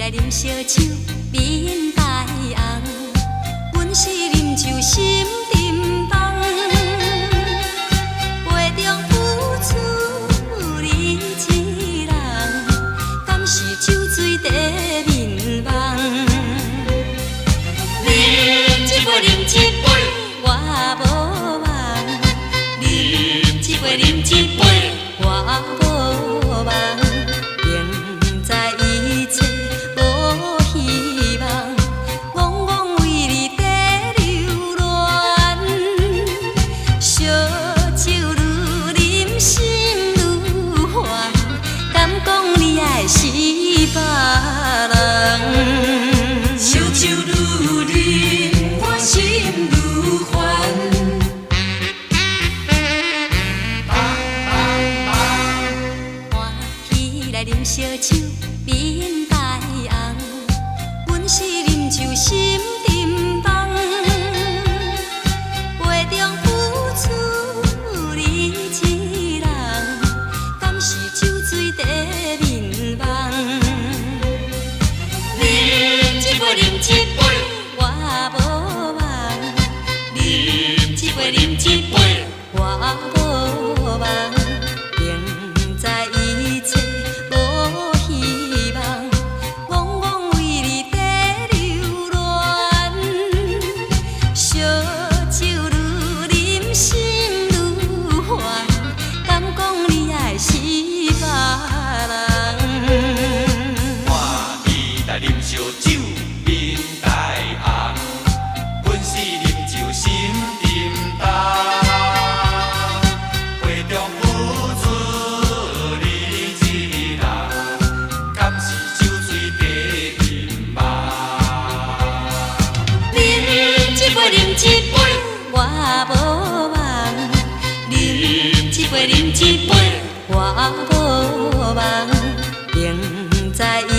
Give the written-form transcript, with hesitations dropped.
來啉燒酒，面帶紅。阮是啉酒心沉重，杯中付出你一人，敢是酒醉在眠夢？啉一杯，啉一杯，我無夢。啉一杯，啉一杯，我無夢。明知一切無希望，戆戆為你在流連。燒酒愈啉心愈煩，敢講你愛是別人？燒酒愈啉，我心愈煩。歡喜來啉燒酒，面帶紅。阮是啉酒心沉重，杯中付出你一人，敢是酒醉在眠夢？啉一杯，啉一杯，我無夢。啉一杯，啉一杯，我無夢。明知一切無希望，戆戆為你在流連。燒酒愈啉心愈煩，敢講你愛是別人？歡喜來啉燒酒，面帶紅。阮是啉酒心沉重，杯中付出你一人，敢是酒醉在眠夢？啉一杯，啉一杯，我無夢。啉一杯，啉一杯，我無夢。明知一